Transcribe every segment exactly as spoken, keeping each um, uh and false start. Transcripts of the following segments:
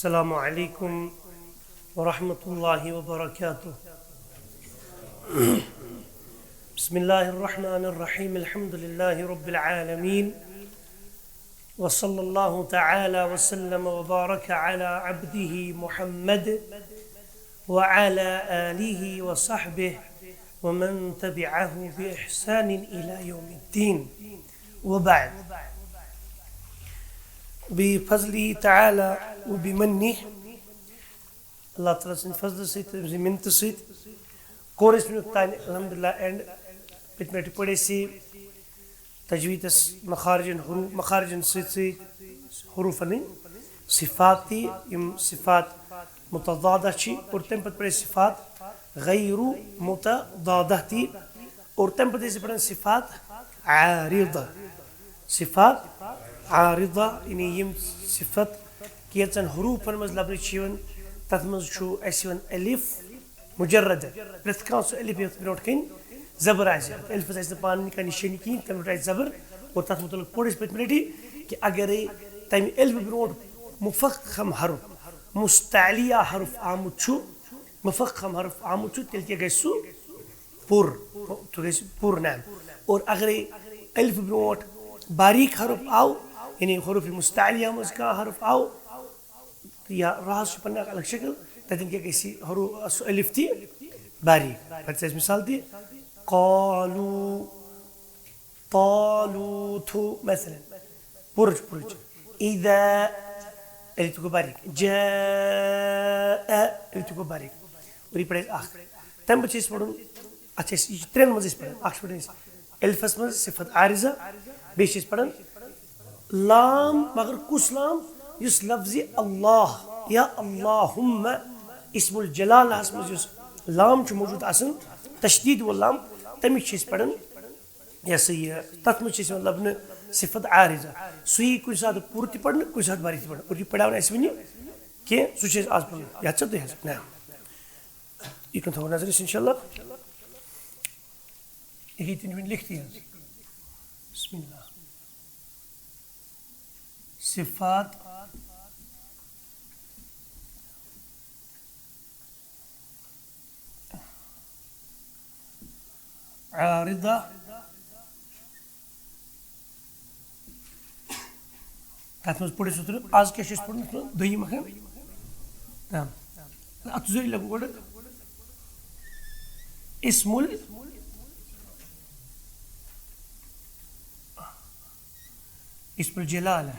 السلام عليكم ورحمة الله وبركاته. بسم الله الرحمن الرحيم. الحمد لله رب العالمين. وصلى الله تعالى وسلم وبارك على عبده محمد وعلى آله وصحبه ومن تبعه بإحسان إلى يوم الدين. وبعد. بفضله تعالى وبمنه، اللہ تعالیٰ سٕنٛدِ فضلہٕ سۭتۍ، تٔمۍ سٕنٛدِ مِنتہٕ سۭتۍ کوٚر اَسہِ وٕنیُک تام الحمدللہ اینڈ۔ پٔتمہِ لٹہِ پٔرۍ اَسہِ تجویٖدس مخارجن حروٗف، مخارجن سۭتۍ سۭتۍ حروٗفن ہٕنٛدۍ صفات تہِ، یِم صفات متضادہ چھِ، اور تَمہِ پتہٕ پٔرۍ اَسہِ صفات غیر متضادہ تہِ، اور تَمہِ پتہٕ ٲسۍ پران صفات عارضہ۔ صفات عارضہ، یعنی یِم صفت کینٛژن حروٗفن منٛز لبنہٕ چھِ یِوان، تَتھ منٛز چھُ اَسہِ یِوان الف مجرد، پرٛٮ۪تھ کانٛہہ سُہ الف یَتھ برونٛٹھ کَنہِ زبر آسہِ، اَتھ الفس آسہِ نہٕ پانہٕ ؤنۍ کانٛہہ نِشٲنی کِہیٖنۍ، تَمہِ برونٛٹھ آسہِ زبر، اور تَتھ مُتعلق پوٚر اَسہِ پٔتمہِ لَٹہِ کہِ اگرے تَمہِ الفہٕ برونٛٹھ مفخم حرف، مستعلیہ حرف آمُت چھُ، مفخم حرف آمُت چھُ، تیٚلہِ کیٛاہ گژھِ سُہ؟ پُر، سُہ گژھِ پُر نام۔ اور اگرے الف برونٛٹھ باریک حرف آو، یعنی حروف مستعلیہ منٛز کانٛہہ حرف آو، تہٕ یا راہس چھُ پنٕنۍ اکھ الگ شکل، تتٮ۪ن کیٛاہ گژھِ حروف، سُہ الف تہِ باریک۔ پتہٕ چھِ اَسہِ مثال تہِ، قالوا، طالوت مثلاً، پُرٕچ، پُرٕچ۔ اذا، الف تہِ گوٚو باریک۔ جاء، الف تہِ گوٚو باریک۔ اور یہِ پڑھِ اَسہِ اکھ۔ تَمہِ پتہٕ چھِ أسۍ پرُن، اَتھ چھِ أسۍ، یہِ چھِ ترٛٮ۪ن منٛز أسۍ پران۔ اکھ چھِ پران أسۍ الفس منٛز صفت عارضہ، بیٚیہِ چھِ أسۍ پران لام، مگر کُس لام؟ یُس لفظِ اللہ یا اللہم، اسم الجلالہس منٛز یُس لام چھُ موجود آسان، تشدید وول لام، تَمِچ چھِ أسۍ پران۔ یہِ ہسا یہِ، تَتھ منٛز چھِ أسۍ یِوان لبنہٕ صفت عارضہ۔ سُہ یی کُنہِ ساتہٕ پوٗرٕ تہِ پرنہٕ، کُنہِ ساتہٕ باریک تہِ پرنہٕ۔ اور یہِ پرناوان اَسہِ وٕنہِ کینٛہہ، سُہ چھِ أسۍ آز پران۔ یَتھ چھا تُہۍ حظ؟ نہ۔ یہِ کُن تھاوو نظر أسۍ اِنشاء اللہ۔ یہِ ہیٚیہِ تُہۍ وٕنہِ لیکھتٕے حظ۔ بسم اللہ۔ صفات عارضہ۔ تَتھ منٛز پوٚر اَسہِ اوترٕ، آز کیٛاہ چھُ اَسہِ پوٚرمُت؟ دوٚیِم اکھ، ہاں؟ اَتھ زٲوِج لَگو گۄڈٕ اسم ال-، اسم الجلالہ۔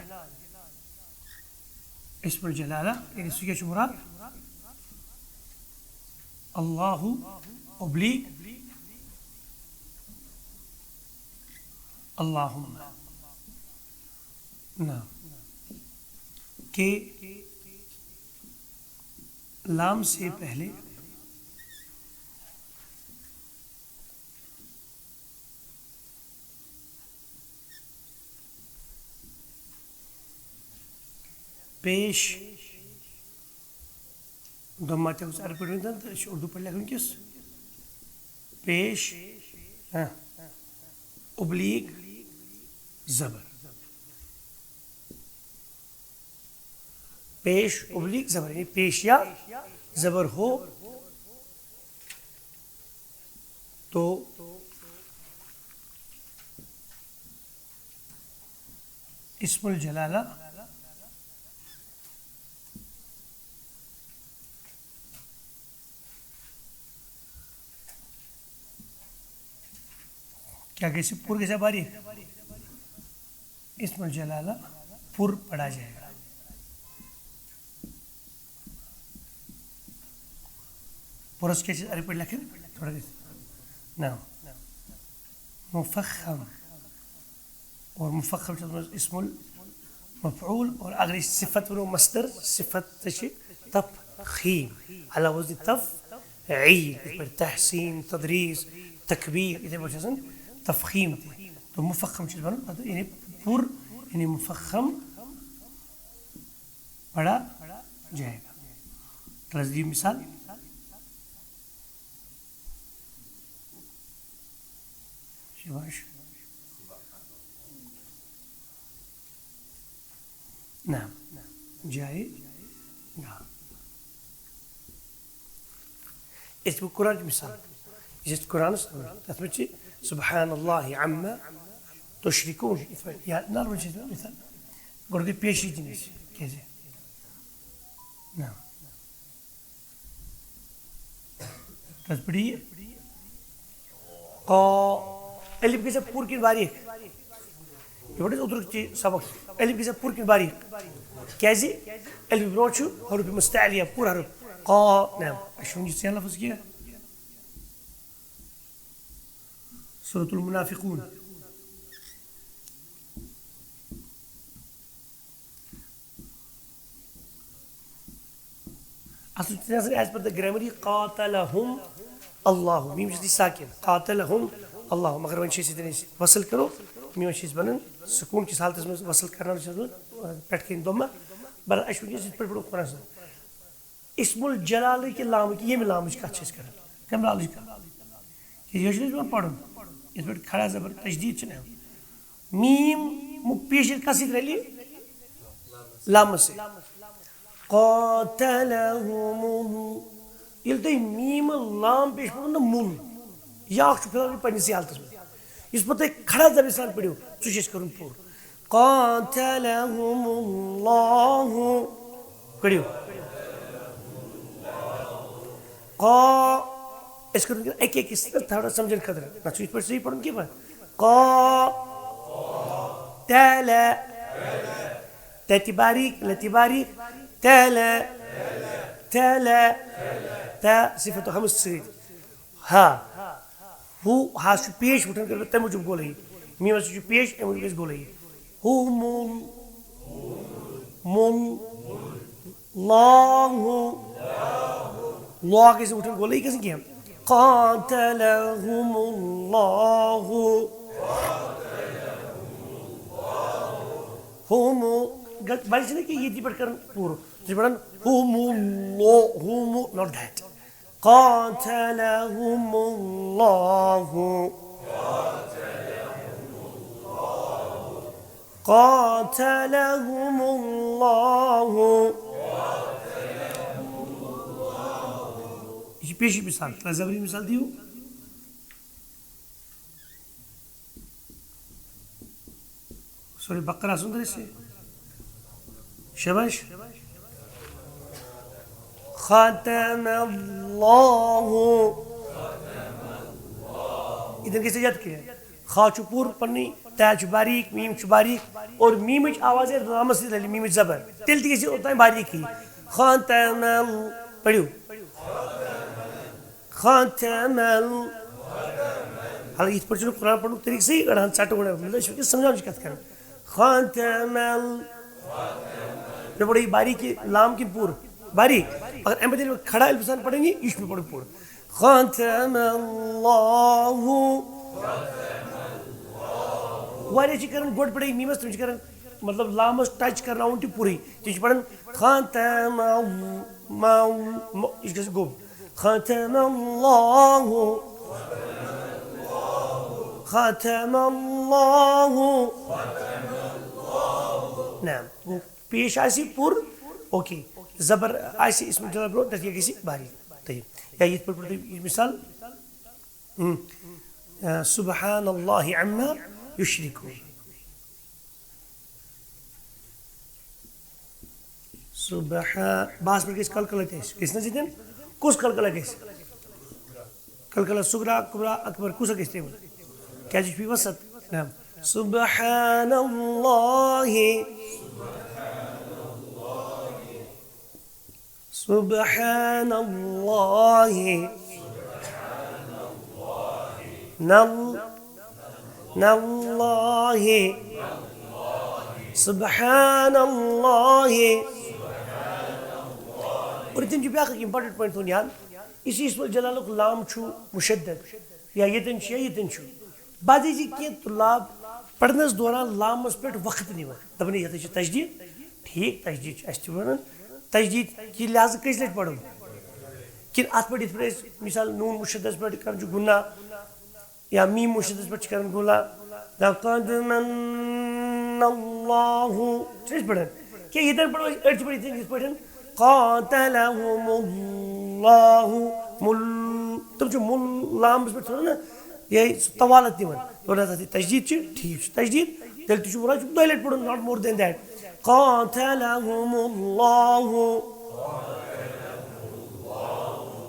اسم الجلالہ، یعنی سُہ کیٛاہ چھُ مُراد؟ اللہ اوبلیک اللہم۔ نہ۔ کے لام سے پہلے پیش، ضمہ تہِ اوس عربی پٲٹھۍ ؤنِتھ، تہٕ أسۍ چھِ اردو پٲٹھۍ لیکھان کِس؟ پیش، ہاں، اوبلیک زبر۔ پیش اوبلیک زبر، یعنی پیش یا زبر ہو، تو اسم الجلالہ کیا گژھِ؟ پوٗرٕ گژھِ باریک۔ اسم الجلالہ پُر پڑھا جائے گا۔ پُرس کیا چیز؟ عربی پٲٹھۍ لیکھن تھوڑا گژھِ۔ نہ۔ مفخم۔ اور مفخم چھُ اسم المفعول، اور اگر أسۍ صفت ونو مصدر، صفت تہِ چھِ تفخیم، علی وزن تفعیل، یِتھ پٲٹھۍ تحسین، تدریس، تکبیر، یِتھے پٲٹھۍ چھِ آسان تفخیم تہِ۔ تو مفخم چھُ بنان پتہٕ، یعنی پُر، یعنی مفخم پڑھا جائے گا۔ تلس دِیِو مثال۔ شاباش۔ نعم۔ جائے۔ نہ۔ أسۍ دِمو قرآنٕچ مثال۔ یُس أسۍ قرآنَس اَنو، تَتھ منٛز چھِ سبحان اللہ عما تشرکون، یِتھ پٲٹھۍ۔ یا نَلوَن چھِ أسۍ وَنان مثال، گۄڈٕ گٔے پیشی دِنۍ اَسہِ۔ کیٛازِ؟ نہ۔ تَتھ پٮ۪ٹھ یہِ قا-، الف گژھِ پوٗرٕ کِنہٕ باریٖک؟ یہِ پٲٹھۍ اوترُک تہِ سبق۔ الف گژھِ پوٗرٕ کِنہٕ باریٖک؟ کیٛازِ؟ الف برونٛہہ چھُ حروف مستعلیہ، پوٗرٕ حروف۔ قا-، نہ، اَسہِ چھُنہٕ یہِ ژےٚ لفظ کینٛہہ۔ سورة المنافقون۔ اصل چھُ آسان as per the grammar یہِ قاتلہم اللہ، میٖم چھِ یہِ ساکن، قاتلہم اللہ، مگر وۄنۍ چھِ أسۍ ییٚتٮ۪ن أسۍ وصل کرو، میٖم چھِ أسۍ بنان سکوٗن کِس حالتس منٛز وصل کرناونہٕ چھِ أسۍ پٮ۪ٹھ کَنۍ ضمہ، بر اَسہِ چھُ وٕنکیٚس یِتھ پٲٹھۍ پَرُن قرآنَس منٛز۔ اسم الجلالٕکۍ لامٕکۍ، ییٚمہِ لامٕچ کَتھ چھِ أسۍ کران، کَمہِ لامٕچ کَتھ؟ کہِ یہِ چھُ اَسہِ پٮ۪وان پَرُن، یِتھ پٲٹھۍ کھڑا زبر تجدیٖد چھِنہٕ یِوان۔ میٖم مُک پیش ییٚلہِ کَس سۭتۍ رَلہِ؟ لامَس سۭتۍ۔ قاتلہم ال-، ییٚلہِ تُہۍ میٖم لام پیش پَرُن نہ مُل، یہِ اَکھ چھُ فِلحال پنٛنِسٕے حالتَس منٛز۔ یُس پَتہٕ تُہۍ کھڑا زبر سان پٔرِو، سُہ چھُ اَسہِ کَرُن پوٗرٕ۔ قاتلہم اللہ۔ پٔرِو۔ قا، أسۍ کَرو وٕنکیٚن اَکہِ اَکہِ سۭتۍ تھوڑا سَمجھن خٲطرٕ۔ نہ چھُ یِتھ پٲٹھۍ صحیح پَرُن کینٛہہ پَتہٕ۔ قا، تَلَ، تَتہِ باریٖک، لَتہِ باریٖک، تَلَ، تَلَ، تَ صِفَتُ ہَمٕز سۭتۍ۔ ہا۔ ہُہ ہا چھُ پیش وٕٹھان کٔرِتھ، تَمہِ موٗجوٗب گوٚو لٲگِتھ۔ میٖم ہسا چھُ پیش، اَمہِ موٗجوٗب گژھِ گوٚو لٲگِتھ۔ ہُہ مُل، مُل، لا ہُہ، لا گژھِ وٕٹھان گوٚو لٲگِتھ گژھِ کینٛہہ۔ قاتلہم اللہ۔ ہُم، گژھِ، وۄنۍ چھِنہٕ کینٛہہ ییٚتی پٮ۪ٹھ کَران پوٗرٕ۔ ژٕ چھِ پَران ہُم اللہ، ہُم، not that۔ قاتلهم الله۔ قاتلهم الله۔ یہِ چھِ پیشی مثال، تۄہہِ زبری مثال دِیِو۔ سورہ بقرہ سُنٛد درس ہے۔ شاباش۔ ختم اللہ۔ ییٚتٮ۪ن گژھِ یَتھ کیٛاہ؟ خا چھُ پوٗرٕ پننُے، تا چھُ باریٖک، میٖم چھُ باریٖک، اور میٖمٕچ آواز ہے لامَس سۭتۍ رَلہِ، میٖمٕچ زبر۔ تیٚلہِ تہِ گژھِ اوٚتام باریٖک ہی۔ ختم ال-، پٔرِو۔ ختم ال-، حالانکہ یِتھ پٲٹھۍ چھُنہٕ قرآن پَرنُک طریٖقہٕ صحیح کَڑان، ژَٹہٕ وَڑٕ، مطلب، أسۍ چھِ وٕنکیٚس سَمجھاوان چھِ کَتھ کَران۔ ختم ال-، مےٚ پَرو یہِ باریٖک یہِ لام کِنہٕ پوٗرٕ؟ باریٖک۔ مگر اَمہِ پَتہٕ ییٚلہِ مےٚ کھڑا الفِ سان پَرٕنۍ یہِ، یہِ چھُ مےٚ پَرُن پوٗرٕ۔ ختم اللہ۔ واریاہ چھِ کَران گۄڈٕ پَرٕنۍ میٖمَس، تِم چھِ کَران مطلب لامَس touch کَرناوُن تہِ پوٗرٕے۔ تِم چھِ پَران ختم ال-، مل-، م-، یہِ گژھِ گوٚب۔ ختم اللہ۔ ختم اللہ۔ نعم۔ گوٚو پیش آسہِ پوٗرٕ، اوکے۔ زبر آسہِ اِسمِ جلال برونٛہہ، تَتھ کیٛاہ گژھِ؟ باریٖک۔ طیب۔ یا یِتھ پٲٹھۍ پٲٹھۍ تُہۍ مثال، اۭں، آ، سبحان اللہ عما یشرکون۔ سبحان، باس پٮ۪ٹھ گژھِ قلقلہ تہِ اَسہِ۔ گژھِ نہ حظ ییٚتٮ۪ن؟ کُس قلقلہ گژھِ؟ قلقلہ صغرا، کبرا، اکبر، کُس گژھِ تَمہِ منٛز؟ کیٛازِ یہِ چھُ بیٚیہِ وسط؟ نعم۔ سبحان اللہ۔ سبحان اللہ۔ نل-، ناللہ۔ سبحان اللہ۔ اور ییٚتٮ۪ن چھُ بیٛاکھ اکھ important point تھاوُن یاد، یُس یہِ اسم الجلالُک لام چھُ مشدد، یا ییٚتٮ۪ن چھُ یا ییٚتٮ۪ن چھُ۔ بعضے چھِ کینٛہہ طلاب پرنس دوران لامس پٮ۪ٹھ وقت نِوان، دپان، یتھ چھِ تشدید۔ ٹھیک، تشدید چھِ اسہِ تہِ ونان۔ تشدید کہِ لحاظہٕ کٔژِ لٹہِ پرو؟ کِنہٕ اتھ پٮ۪ٹھ یِتھ پٲٹھۍ أسۍ مثال نون مشددس پٮ۪ٹھ کران چھِ غنہ، یا میم مشددس پٮ۪ٹھ چھِ کران غنہ، لقد من اللہ، چھِ أسۍ پران؟ کینٛہہ ییٚتٮ۪ن پرو أسۍ أڑۍ چھِ پران یِتھ پٲٹھۍ، قاتلهم الله مل تم چھِ مُل لامَس پٮ۪ٹھ تھوڑا نا یہِ سُہ طوالت دِوان۔ یورٕ ہسا چھِ تشدیٖد چھِ، ٹھیٖک چھُ، تشدیٖد۔ تیٚلہِ تہِ چھُ وَنان، چھُ دۄیہِ لَٹہِ پَرُن، not more than that۔ قاتلهم الله۔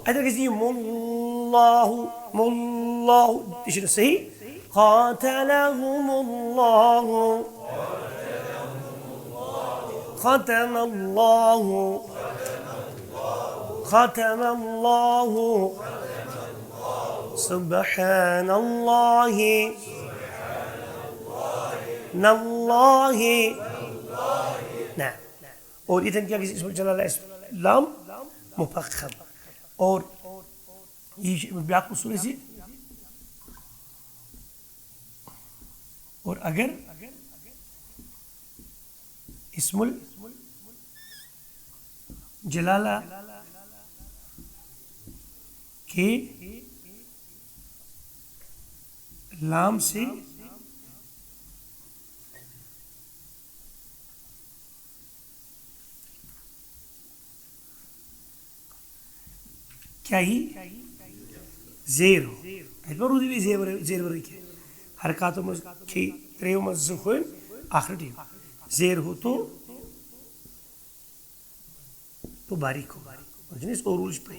اَتٮ۪ن گژھِ یہِ مُلّاہُ، مُلّاہُ، یہِ چھُنہٕ صحیح۔ قاتلهم الله۔ ختم الله۔ ختم الله۔ سبحان الله۔ نالله۔ نہ۔ اور ییٚتٮ۪ن کیٛاہ گژھِ؟ اسم الجلالہ آسہِ لام مفخم۔ اور یہِ چھُ بیٛاکھ اصوٗل اَسہِ۔ اور اگر اسم الجلالہ کے لام سے کیٛاہ یی؟ زیر ہو۔ اَتہِ ما روٗدٕے بیٚیہِ زیر ورٲے، زیر ورٲے کینٛہہ؟ حرکاتو منٛز کھے ترٛیٚیو منٛز زٕ ہوٚمۍ، اکھ رٔٹِو۔ زیر ہو تو، تو باریک ہو۔ وۄنۍ چھِنہٕ أسۍ عروٗج پَے۔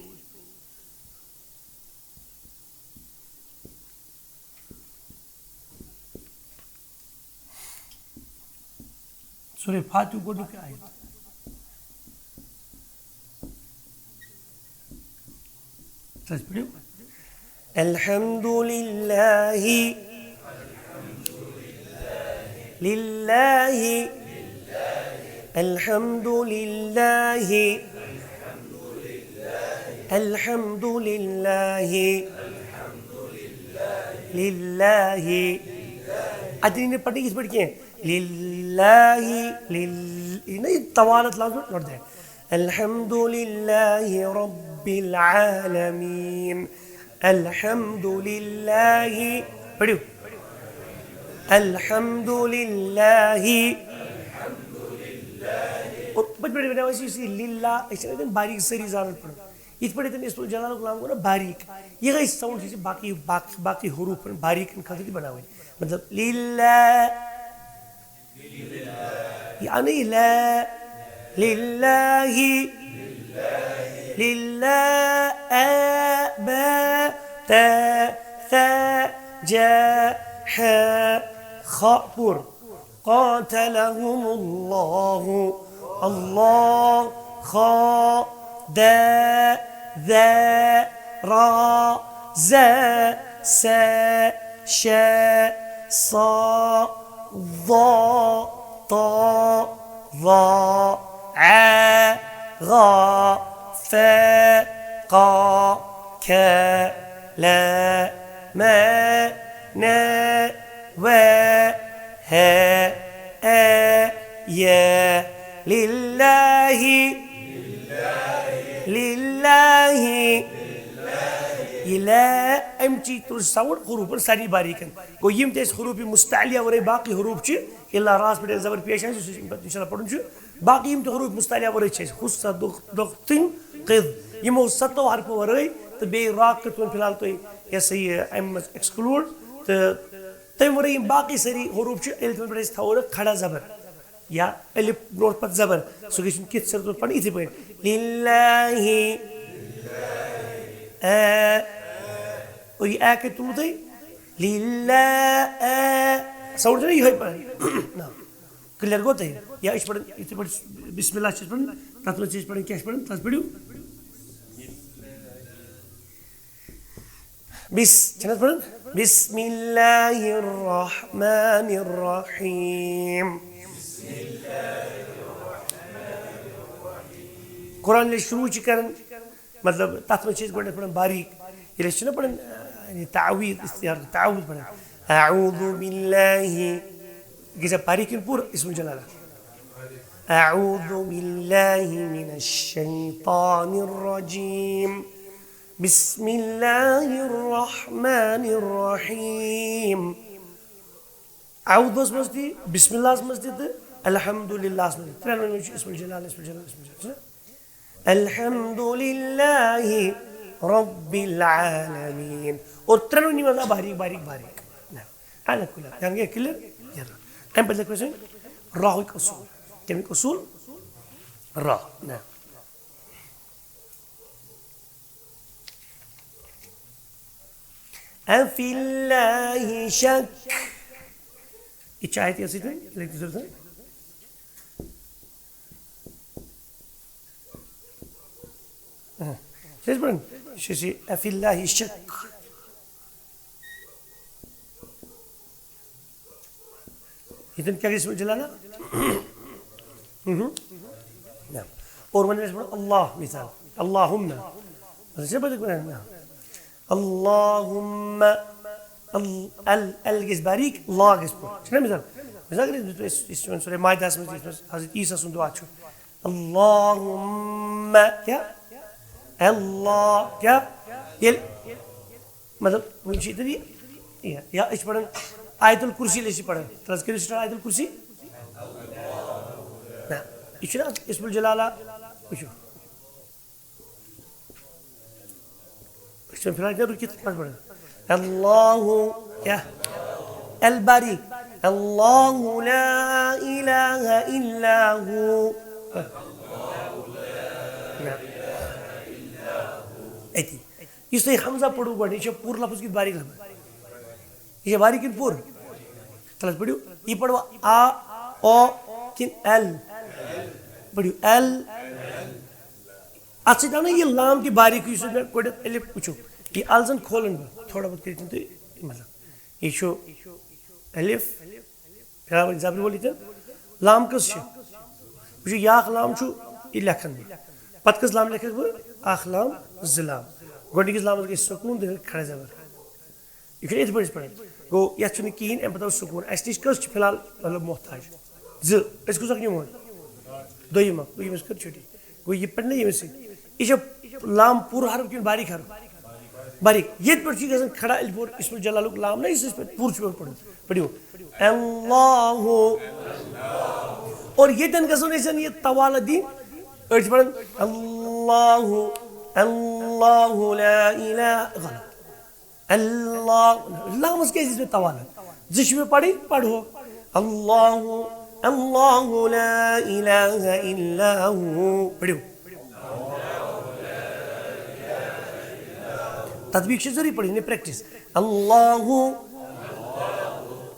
سورہ فاتحہ گۄڈٕنیُک آیت۔ تَتھ پٔرِو۔ الحمد لله، لله، الحمد لله، الحمد لله، لله۔ اَتہِ نہٕ پَتہٕ یِتھ پٲٹھۍ کینٛہہ۔ للہ، لل-، یہِ نہ یہِ طوالت لفظ پٲٹھۍ not that۔ الحمد لله رب العالمين۔ الحمد لله۔ پٔرِو۔ الحمد لله۔ اور پٔتۍ پٲٹھۍ بناو اَسہِ یُس یہِ للہ، أسۍ چھِنہٕ اَتٮ۪ن باریٖک سٲری زانان پَرُن۔ یِتھ پٲٹھۍ تٔمۍ اسم الجلال کلام گوٚو نا باریٖک، یِہوٚے sound چھِ أسۍ باقٕے، باقٕے، باقٕے حروٗفَن باریٖکَن خٲطرٕ تہِ بَناوٕنۍ۔ مطلب، للہ، یہِ اَنٕے لا، للہ، للہ، اے، بے، تے، ثے، جے، حے، خا پوٗرٕ۔ قاتلهم الله۔ الله، خا، دے، ذے، را، زے، سے، شے، صا، ظا، طا، ظا، عے، غا، فے، قا، کھے، لے، مے، نے، وے، ہے، اے، یہ، للہ، للہ۔ یہِ لے، اَمہِ چی تُل sound حروٗفَن سارنٕے باریٖکَن۔ گوٚو یِم تہِ اَسہِ حروٗفِ مستعلیہ وَرٲے باقٕے حروٗف چھِ، الا راہَس پٮ۪ٹھ ییٚلہِ زبر پیش آسہِ، سُہ چھُ اَمہِ پَتہٕ اِنشاء اللہ پَرُن چھُ۔ باقٕے یِم تہِ حروٗف مستعلیہ وَرٲے چھِ اَسہِ، خُصَّ، دُخ-، دۄختٕنۍ، قِذ، یِمو سَتو حرفو وَرٲے تہٕ بیٚیہِ را قٕتوَن فی الحال تُہۍ، یہِ ہسا یہِ، اَمہِ منٛز exclude۔ تہٕ تَمہِ وَرٲے یِم باقٕے سٲری حروٗف چھِ، ییٚلہِ تِمَن پٮ۪ٹھ أسۍ تھاوو نہٕ کھڑا زبر یا الف برونٛٹھ پَتہٕ زبر، سُہ گژھِ نہٕ کِتھ سِرَس منٛز پَرُن، یِتھٕے پٲٹھۍ۔ للہ، اے، اور یہِ اے کَتہِ تُلوٕ تۄہہِ؟ للہ، اے، sound چھُنہ یِہوٚے پَرُن۔ نہ۔ Clear گوٚو تۄہہِ؟ یا أسۍ چھِ پَران یِتھٕے پٲٹھۍ بسم اللہ چھِ أسۍ پَران، تَتھ منٛز چھِ أسۍ پَران، کیٛاہ چھِ پَران؟ تَتھ پٔرِو۔ بس-، چھِنہٕ حظ پَران؟ بسم اللہ الرحمن الرحیم۔ قرآن ییٚلہِ شروٗع چھِ کَران، مطلب، تَتھ منٛز چھِ أسۍ گۄڈٕنٮ۪تھ پَران باریٖک۔ ییٚلہِ أسۍ چھِنہ پَران، آ، یعنی تعویٖذ، استعارہ، تعوُذ پَران۔ اعوذ باللہ۔ یہِ گژھِ باریٖک کِنہٕ پوٗرٕ اسم الجلالہ؟ اعوذ باللہ من الشیطان الرجیم۔ بسم اللہ الرحمن الرحیم۔ اعوذ منٛز تہِ، بسم اللہ منٛز تہِ تہٕ الحمد للہ منٛز تہِ۔ ترٛٮ۪ن منٛز چھُ اسم الجلال، اسم الجلال، اسم الجلال۔ چھُنہ؟ الحمد لله رب العالمين. اور ترٛٮ۪نوٕنی منٛز آو باریٖک، باریٖک، باریٖک۔ نہ، على كل حال۔ یعنی کہ clear؟ یہِ رَ۔ اَمہِ پتہٕ لیکھو أسۍ وۄنۍ راہُک اصوٗل۔ کَمیُک اصوٗل؟ را۔ نہ۔ أفي الله شك۔ یہِ چھِ آیت یَتھ سۭتۍ، یہِ لَگہِ ضروٗرت۔ ہاں۔ چھِ أسۍ پَران؟ یہِ چھِ أسۍ أفي الله شك۔ ییٚتٮ۪ن کیٛاہ گژھِ اسمِ جلالہ؟ مہم۔ نہ۔ اور وۄنۍ ٲسۍ پَران اللہ مثال۔ اللہم۔ بس چھِ پَتہٕ پَران نہ۔ اللہم۔ ال، ال، ال گژھِ باریٖک، لا گژھِ پوٚر۔ چھُنہ مثال؟ مثال اگر أسۍ، أسۍ، أسۍ چھِ وۄنۍ سورہ مائدہَس منٛز، یَتھ منٛز حضرت عیسیٰ سُنٛد دُعا چھُ۔ اللہم۔ کیٛاہ؟ اللہ۔ کیٛاہ؟ ییٚلہِ مطلب، وۄنۍ چھِ ییٚتٮ۪ن یہِ، یہِ، یا أسۍ چھِ پَران آیت الکرسی، ییٚلہِ أسۍ چھِ پَران، تَتھ کٔرِو start آیت الکرسی۔ نہ، یہِ چھُنہٕ اَتھ اسم الجلالہ، وٕچھِو۔ أسۍ چھِ فِلحال ییٚتٮ۪ن رُکِتھ پَتہٕ پَران۔ اللہ، کیٛاہ؟ الباری، اللہ لا الہ الا ہو۔ نہ۔ أتی۔ یُس تۄہہِ حمزہ پوٚرُو گۄڈٕ، یہِ چھا پوٗرٕ لفظ کِنہٕ باریٖک لفظ؟ یہِ چھا باریٖک کِنہٕ پوٗرٕ؟ تَلہٕ حظ پٔرِو، یہِ پَروا آ، او کِنہٕ ایل؟ پٔرِو ایل۔ اَتھ سۭتۍ آو نہ یہِ لام تہِ باریٖک، یُس مےٚ گۄڈٕنٮ۪تھ الف وٕچھو۔ یہِ ال زَن کھولَن بہٕ تھوڑا بہت کٔرِتھ تُہۍ، مطلب، یہِ چھُ الف۔ فِلحال وۄنۍ زبرِ وول ییٚتٮ۪ن۔ لام کٔژ چھِ؟ وٕچھِو، یہِ اکھ لام چھُ، یہِ لیکھن بہٕ۔ پتہٕ کٔژ لام لیکھکھ بہٕ؟ اکھ لام، زٕ لام۔ گۄڈٕنِکِس لامس گژھِ سکوٗن، دوٚیمِس کھڑا زبر۔ یہِ چھُنہٕ یِتھ پٲٹھۍ أسۍ پران۔ گوٚو، یَتھ چھُنہٕ کِہیٖنۍ، اَمہِ پتہٕ آو سکوٗن۔ اَسہِ نِش کٔژ چھِ فِلحال، مطلب، محتاج؟ زٕ۔ أسۍ کُس اکھ نِمون؟ دوٚیِم اکھ۔ دوٚیِمس کٔر چھُٹی۔ گوٚو، یہِ پَرِ نہ ییٚمہِ سۭتۍ۔ یہِ چھا لام پوٗرٕ حرف کِنہٕ باریٖک حرف؟ باریٖک۔ ییٚتہِ پٮ۪ٹھ چھُ یہِ گژھان کھڑا الف اور اسم الجلالُک لام نہ، یُس أسۍ پَتہٕ پوٗرٕ چھُ پٮ۪وان پَرُن۔ پٔرِو۔ اللہ۔ اور ییٚتٮ۪ن گژھو نہٕ أسۍ یہِ طوالت دِنۍ۔ أڑۍ چھِ پَران اللہ، اللہ لا الہ، غلط۔ اللہ، لامَس کیٛازِ دِژ مےٚ طوالت؟ زٕ چھِ مےٚ پَرٕنۍ، پَرہو۔ اللہ، اللہ لا الہ الا ہو۔ پٔرِو۔ تطبیق چھِ ضروٗری پَرٕنۍ، یعنی practice۔ اللہ۔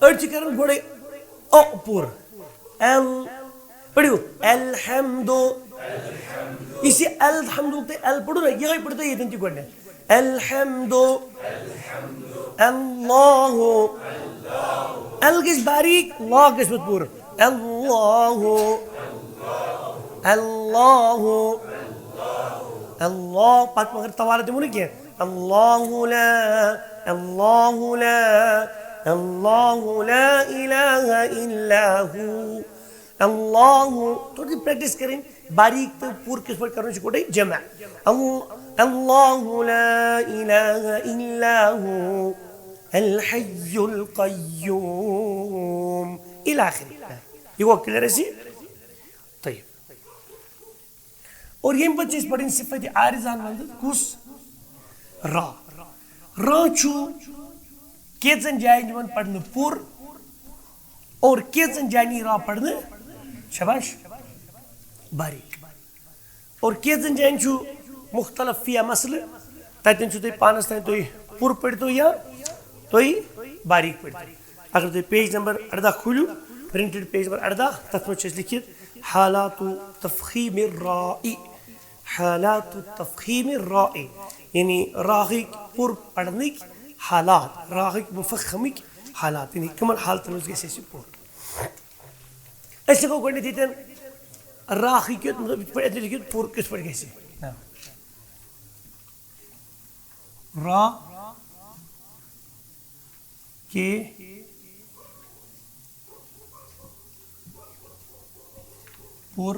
أڑۍ چھِ کَران گۄڈَے او پوٗرٕ۔ ال۔ پٔرِو۔ الحمد۔ یُس یہِ الحمد تُہۍ ال پٔرِو نہ، یِہوٚے پٔرِو تُہۍ ییٚتٮ۪ن تہِ گۄڈٕنٮ۪تھ۔ الحمد۔ اللہ۔ ال گژھِ باریٖک، لا گژھِ پَتہٕ پوٗرٕ۔ اللہ۔ اللہ۔ اللہ۔ پَتہٕ مگر توالت دِمو نہٕ کینٛہہ۔ اللہ لا، اللہ لا، اللہ لا الہ الا ہو۔ اللہ، تھوڑی practice کَرٕنۍ، باریٖک تہٕ پوٗرٕ کِتھ پٲٹھۍ کَرُن چھُ گۄڈَے جمع۔ ال-، اللہ لا الہ الا ہو الحی القیوم الی آخر۔ یہِ گوٚو clear اَسہِ؟ طیب۔ اور ییٚمہِ پتہٕ چھِ أسۍ پرٕنۍ صفت عارضہ ہن منٛز کُس؟ را۔ را چھُ کینٛژن جاین یِوان پرنہٕ پوٗرٕ اور کینٛژن جاین یی را پرنہٕ، شاباش، باریٖک۔ اور کینٛژن جاین چھُ مختلف فیہ مسئلہٕ، تتٮ۪ن چھُ تۄہہِ پانس تام تُہۍ پوٗرٕ پٔرۍتو یا تُہۍ باریٖک پٔرۍتو۔ اگر تُہۍ page number ارداہ کھوٗلِو، printed page number ارداہ، تتھ منٛز چھُ اَسہِ لیکھِتھ حالات تفخیم الراء، حالات تفخیم الراء، یعنی راہٕکۍ پوٗرٕ پرنٕکۍ حالات، راہٕکۍ مفخمٕکۍ حالات، یعنی کٕمن حالتن منٛز گژھِ اَسہِ پوٗرٕ۔ أسۍ ہٮ۪کو گۄڈٕنٮ۪تھ ییٚتٮ۪ن راہٕکۍ کیُتھ، مطلب، یِتھ پٲٹھۍ اَتہِ لیکھِتھ پوٗرٕ کِتھ پٲٹھۍ گژھِ۔ را کے پُر۔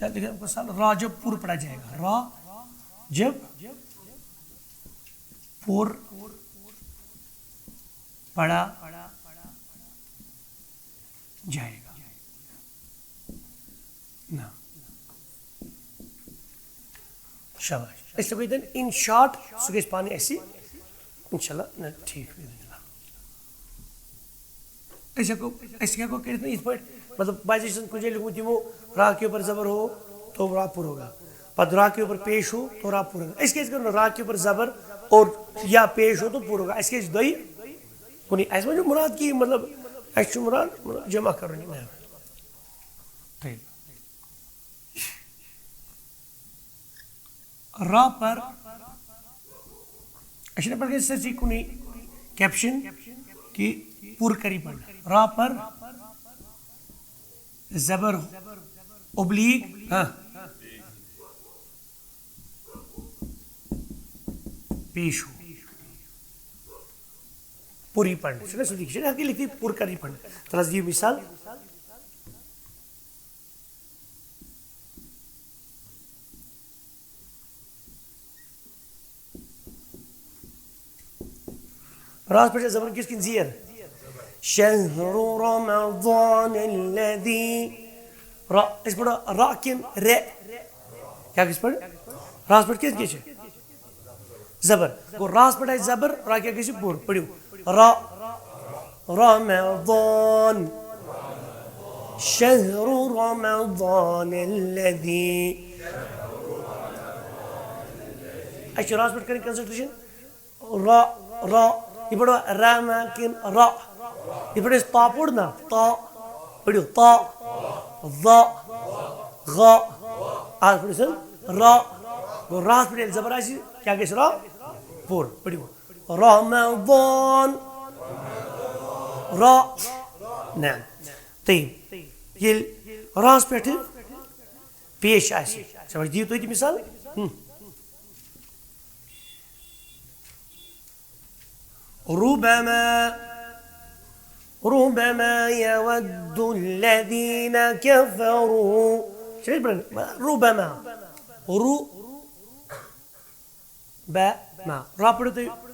یا لکھیں آپ کو سال را جب پُر پڑھا جائے گا، را جب پُر پڑھا جائے گا۔ نہ۔ شاباش۔ أسۍ ہٮ۪کو ییٚتٮ۪ن in short، سُہ گژھِ پانہٕ اَسہِ، اِنشاء اللہ، نہ، ٹھیٖک، بِإِذْنِ اللہِ۔ أسۍ ہٮ۪کو، أسۍ ہٮ۪کو کٔرِتھ نہ یِتھ پٲٹھۍ، مطلب، بعضی چھِ آسان کُنہِ جایہِ لیوٗکھمُت یِمو، را کے اوپر زبر ہو تو را پُر ہوگا، پتہٕ را کے اوپر پیش ہو تو را پُر ہوگا۔ أسۍ کیٛازِ کَرو نہٕ را کے اوپر زبر اور یا پیش ہو تو پُر ہوگا؟ اَسہِ کیٛازِ چھِ دۄیہِ کُنی؟ اَسہِ ما چھُ مُراد کہِ، مطلب، اَسہِ چھُ مُراد، مطلب، جمع کَرُن یہِ۔ نہ۔ ٹھیٖک۔ را پر، اچھا، پتہٕ گژھِ سٲرسٕے کُنُے caption کہِ پوٗرٕ کَرِ یہِ پَرُن۔ را پر زبر oblique، ہاں، پیش ہو۔ پوٗرٕ یہِ پَرُن۔ چھُنہ سُہ لیکھِتھ، چھُنہ ہر کینٛہہ لیکھِتھ، پوٗرٕ کَرِ یہِ پَرُن۔ تَلہٕ حظ دِیِو مِثال۔ راہَس پٮ۪ٹھ چھا زبر کِس کِنہٕ زیر؟ شہر رمضان الذي۔ را، أسۍ پَرو را کِنہٕ رے؟ کیٛاہ گژھِ پَرُن؟ راہَس پٮ۪ٹھ کیٛازِ کیٛاہ چھِ؟ زبر۔ گوٚو راہَس پٮ۪ٹھ آسہِ زبر، را کیٛاہ گژھِ پوٗرٕ؟ پٔرِو۔ را، رمضان، شہر رمضان الذي۔ اَسہِ چھِ راہَس پٮ۪ٹھ کَرٕنۍ concentration۔ را، را، یہِ پٲٹھۍ را ما کِنہٕ را؟ یہِ پٲٹھۍ أسۍ تا پوٚر نا، تا، پٔرِو تا، ظا، غا، اَتھ پٲٹھۍ چھُ را۔ گوٚو راہَس پٮ۪ٹھ ییٚلہِ زبر آسہِ، کیٛاہ گژھِ را؟ پوٗرٕ، پٔرِو۔ رمضان۔ را۔ نہ۔ تہٕ ییٚلہِ راہَس پٮ۪ٹھ پیش آسہِ، سمجھ دِیِو تُہۍ تہِ مثال۔ ہم۔ ربما، ربما يود الذين كفروا۔ چھِ أسۍ پران؟ ربما۔ رو، بہ، ما۔ را پٔرِو تُہۍ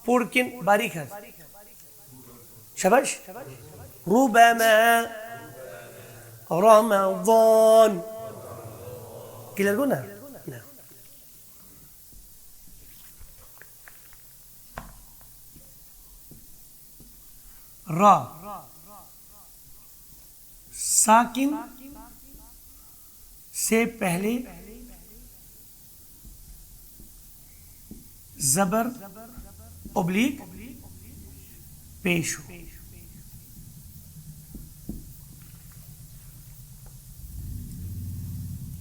پوٗرٕ کِنہٕ باریٖک حظ؟ شاباش۔ ربما رمضان۔ Clear گوٚو نا؟ نہ۔ را ساکن سے پہلے زبر oblique پیش ہو۔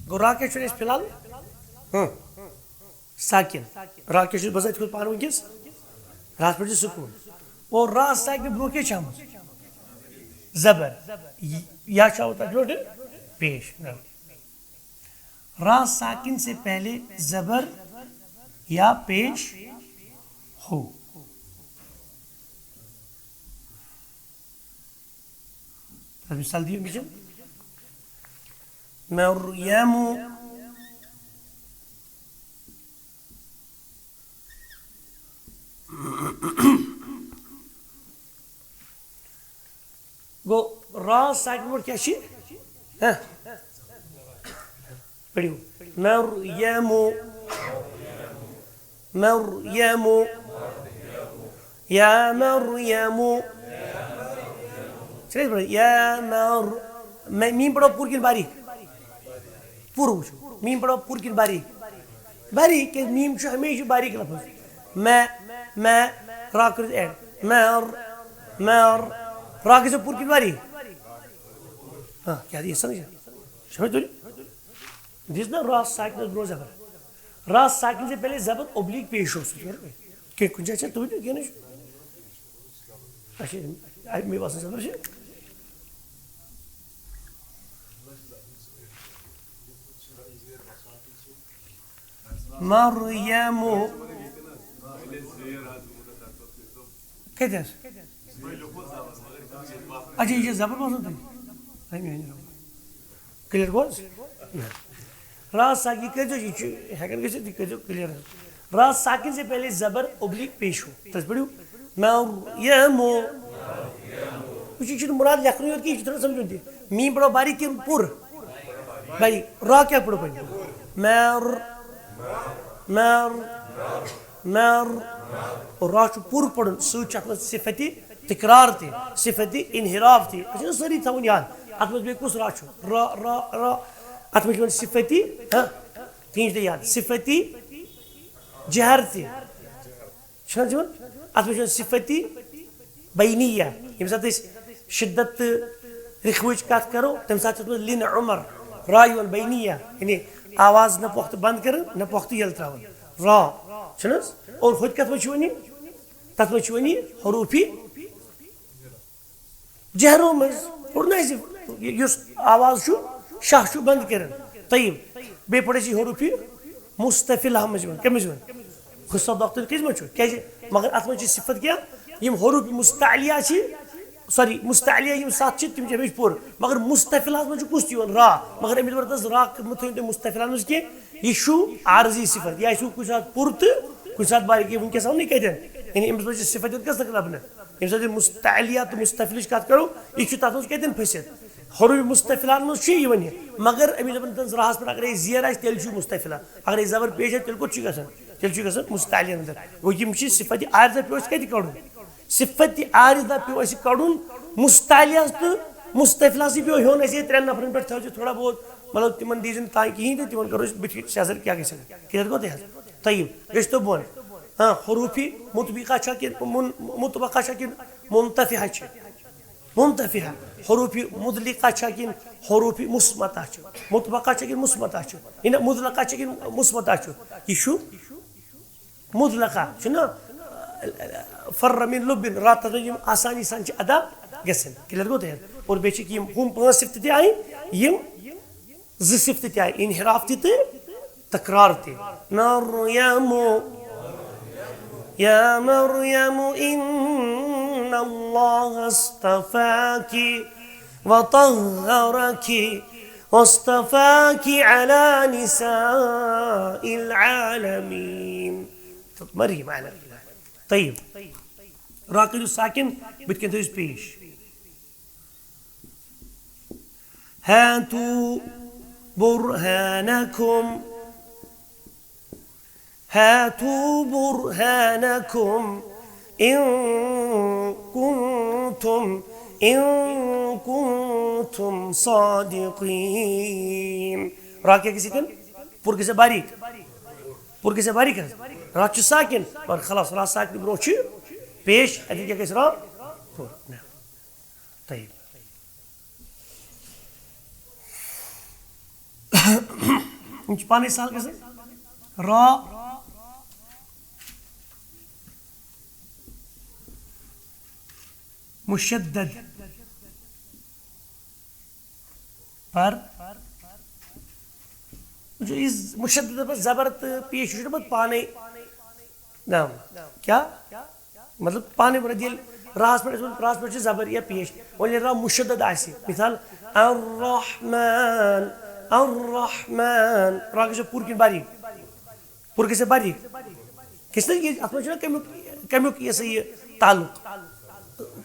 گوٚو را کیٛاہ چھُ اَسہِ فی الحال؟ ہاں۔ ساکن۔ را کیٛاہ چھُ باسان یِتھ پٲٹھۍ پانہٕ وٕنکیٚس؟ راہَس پٮ۪ٹھ چھُ سکوٗن۔ اور را ساکنہِ برونٛہہ کیٛاہ چھُ آمُت؟ زبر۔ یا چھُ آمُت تَتھ برونٛٹھ پیش۔ را ساکن سے پہلے زبر یا پیش ہو۔ تَتھ مثال دِیِو أمِس۔ مریم۔ گوٚو، را ساکن پٮ۪ٹھ کیٛاہ چھِ؟ ہہ؟ پٔرِو۔ مریم۔ مریم۔ یا مریم۔ چھِنہٕ أسۍ پَران؟ یا مر-، مے-، میٖم پَرو پوٗرٕ کِنہٕ باریٖک؟ پوٗرٕ وٕچھِو۔ میٖم پَرو پوٗرٕ کِنہٕ باریٖک؟ باریٖک، کیٛازِ میٖم چھُ ہمیشہِ باریٖک لفظ۔ مے، مے، را کٔرِتھ add۔ مر، مر، را گژھِ پوٗرٕ کِنہٕ باریٖک؟ ہاں، کیٛاہ یہِ سَمجھ؟ چھا مےٚ تُلِتھ؟ دِژ نا را ساکنس برونٛہہ زبر۔ را ساکن سے پہلے زبر oblique پیش ہو سکتی ہے۔ کہ کُنہِ جایہِ چھا تُہۍ تہِ کینٛہہ نہ چھُ؟ اچھا، اَمہِ مےٚ باسان زبر چھِ۔ مریم۔ کتہِ حظ؟ اچھا، یہِ چھِ زبر باسان تۄہہِ؟ اَمہِ، اَمہِ۔ Clear گوٚو حظ؟ نہ۔ را ساکن، یہِ کٔرۍزیو، یہِ چھُ ہٮ۪کان گٔژھِتھ، یہِ کٔرۍزیو clear حظ۔ را ساکن سے پہلے زبر ابلیغ پیش ہو۔ تس پڑھو۔ مر، یمو۔ وچھ، یہِ چھُنہٕ مُراد لیکھنُے یوت کینٛہہ، یہِ چھُ تھوڑا سمجھُن تہِ۔ میٖم پڑھو باریٖک کِنہٕ پوٗرٕ؟ باریٖک۔ را کیٛاہ پڑھو وۄنۍ؟ مر، مر، مر۔ را چھُ پوٗرٕ پڑھُن، سۭتۍ چھُ اَتھ منٛز صفت تکرار تہِ، صفت انحراف تہِ۔ أسۍ چھِنہٕ سٲری تھاوُن یاد۔ اَتھ منٛز بیٚیہِ کُس را چھُ؟ را، را، را۔ اَتھ منٛز چھُ یِوان صفت، ہاں، تِہِنٛز تہِ یاد۔ صفت جہر تہِ۔ چھُنہٕ حظ یِوان؟ اَتھ منٛز چھُ صفتی بینیہ۔ ییٚمہِ ساتہٕ أسۍ شدت تہٕ رخوٕچ کَتھ کَرو، تَمہِ ساتہٕ چھُ اَتھ منٛز لِن عمر را یِوان بینیہ، یعنی آواز نہ پۄختہٕ بنٛد کَران، نہ پۄختہٕ یَلہٕ ترٛاوان۔ را۔ چھُنہٕ حظ؟ اور ہُتہِ کَتھ منٛز چھُ یِوان یہِ؟ تَتھ منٛز چھُ یِوان یہِ حروٗفی جہرو منٛز۔ پوٚر نہ اَسہِ، یُس آواز چھُ، شاہ چھُ بنٛد کَران۔ طیب۔ بیٚیہِ پوٚر اَسہِ یہِ حروٗفی مستفلہ منٛز یِوان۔ کَمہِ منٛز یِوان؟ خصوص دۄختہٕ کٔژِ منٛز چھُ؟ کیٛازِ؟ مگر اَتھ منٛز چھِ صفت کیٛاہ؟ یِم حروٗف مستعلیہ چھِ، سوری، مستعلیہ یِم ستھ چھِ، تِم چھِ ہمیشہِ پوٗرٕ۔ مگر مستفلہس منٛز چھُ کُس تہِ یِوان؟ را۔ مگر أمِس دوٚپ، "دَپس را مہٕ تھٲیِو تُہۍ مستفلہس منٛز کینٛہہ، یہِ چھُ عارضی صفت، یہِ آسہِ کُنہِ ساتہٕ پوٗرٕ تہٕ کُنہِ ساتہٕ باریٖک، یہِ وٕنکیٚس آو نہٕ کَتٮ۪ن؟" یعنی أمِس منٛز چھِ صفت یوت گژھان لَبنہٕ۔ ییٚمہِ ساتہٕ یہِ مستعلیہ تہٕ مستفلٕچ کَتھ کَرو، یہِ چھُ تَتھ منٛز کَتٮ۪ن پھٔسِتھ؟ حروٗف مستفلہن منٛز چھُ یِوان یہِ، مگر أمِس دَپان، "تُہٕنٛدِس راہَس پٮ۪ٹھ اگرے زیر آسہِ، تیٚلہِ چھُ یہِ مستفلہ، اگرے زبر پیش آسہِ، تیٚلہِ کوٚت چھُ یہِ گژھان؟ تیٚلہِ چھُ یہِ گژھان مستعلیٰ اندر۔" گوٚو، یِم چھِ صفت عارضہ پیوٚو اَسہِ کَتہِ کَڑُن؟ صفت عارضہ پیوٚو اَسہِ کَڑُن مستعلیٰ ہَس تہٕ مستفلہ ہَسٕے پیوٚو ہیوٚن اَسہِ ترٛٮ۪ن نفرَن پٮ۪ٹھ تھٲوِتھ تھوڑا بہت، مطلب، تِمَن دیٖزِ نہٕ تانۍ کِہیٖنۍ تہٕ تِمَن کَرو أسۍ بٕتھِ سیٚزر کیٛاہ گژھِ۔ کِلیر گوٚو تۄہہِ حظ؟ طیب، گٔژھۍ تو بۄن۔ ہاں، حروٗفی مطبقہ چھا کِنہٕ مُن-، مطبقہ چھا کِنہٕ منتفحہ چھِ؟ منتفحہ۔ حروف مطلقہ چھا کِنہٕ حروف مصمتہ چھِ؟ مطبقہ چھا کِنہٕ مصمتہ چھِ؟ یعنی مطلقہ چھا کِنہٕ مصمتہ چھِ؟ یہِ چھُ مطلقہ، چھُنہ؟ فر من لب، راتَس منٛز یِم آسانی سان چھِ ادا گژھان۔ کِلیر گوٚو تۄہہِ؟ اور بیٚیہِ چھِ یِم ہُم پانٛژھ صفت تہِ آیہِ، یِم زٕ صفت تہِ آیہِ، انحراف تہِ تہٕ تکرار تہِ۔ مریم، یا مریم، ان اللہ اصطفاک وطہرک واصطفاک علی نساء العالمین۔ مریم علیہ السلام۔ طیب۔ را کٔرِو ساکن، بٕتھِ کَنہِ تھٲیِو پیش۔ هاتوا برهانكم، هاتوا برهانكم إن كنتم، إن كنتم صادقين۔ را کیٛاہ گژھِ ییٚتٮ۪ن؟ پوٗرٕ گژھِ باریٖک۔ پوٗرٕ گژھِ باریٖک حظ۔ را چھُ ساکن، مگر خلاص، را ساکن برونٛہہ چھُ پیش، اَتہِ کیٛاہ گژھِ؟ را پوٗرٕ۔ طیب۔ یِم چھِ پانَے سہل گژھان۔ را مشدد۔ پر۔ وٕچھِو، یہِ مشدد پتہٕ زبر تہٕ پیش چھُ نہٕ پتہٕ پانَے۔ نعم۔ کیٛاہ؟ مطلب، پانَے وَنان، ییٚلہِ راہَس پٮ۪ٹھ آسہِ وَنُن، راہَس پٮ۪ٹھ چھِ زبر یا پیش۔ وۄنۍ ییٚلہِ راہ مشدد آسہِ، مثال، الرحمن، الرحمن، راہ گژھِ پوٗرٕ کِنہٕ باریٖک؟ پوٗرٕ گژھِ باریٖک۔ کِس نہٕ یہِ، اَتھ منٛز چھُنہ کَمیُک، کَمیُک یہِ سا یہِ تعلق؟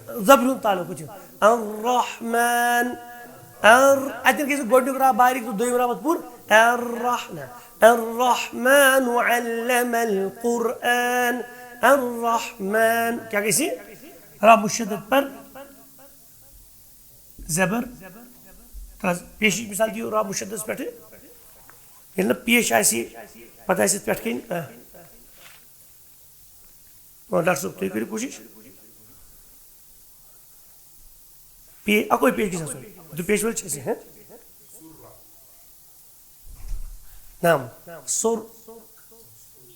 زبرِ ہُنٛد تعلق چھُ۔ الرحمن۔ ار-، اَتٮ۪ن گژھِ گۄڈٕنیُک راہ باریٖک تہٕ دوٚیِم راہ پَتہٕ پوٗرٕ۔ الرحمن۔ الرحمن علم القرآن۔ الرحمن۔ کیٛاہ گژھِ؟ را مشدد پر زبر۔ ترٛس-، پیشٕچ مثال دِیِو را مشددس پٮ۪ٹھٕ۔ ییٚلہِ نہٕ پیش آسہِ، پَتہٕ آسہِ یَتھ پٮ۪ٹھ کَنۍ، آ۔ آ، ڈاکٹر صٲب، تُہۍ کٔرِو کوٗشِش۔ پے-، اَکوے پیش گژھِ آسُن۔ زٕ پیش وٲلۍ چھِ أسۍ، ہہ؟ نعم۔ سوٚر۔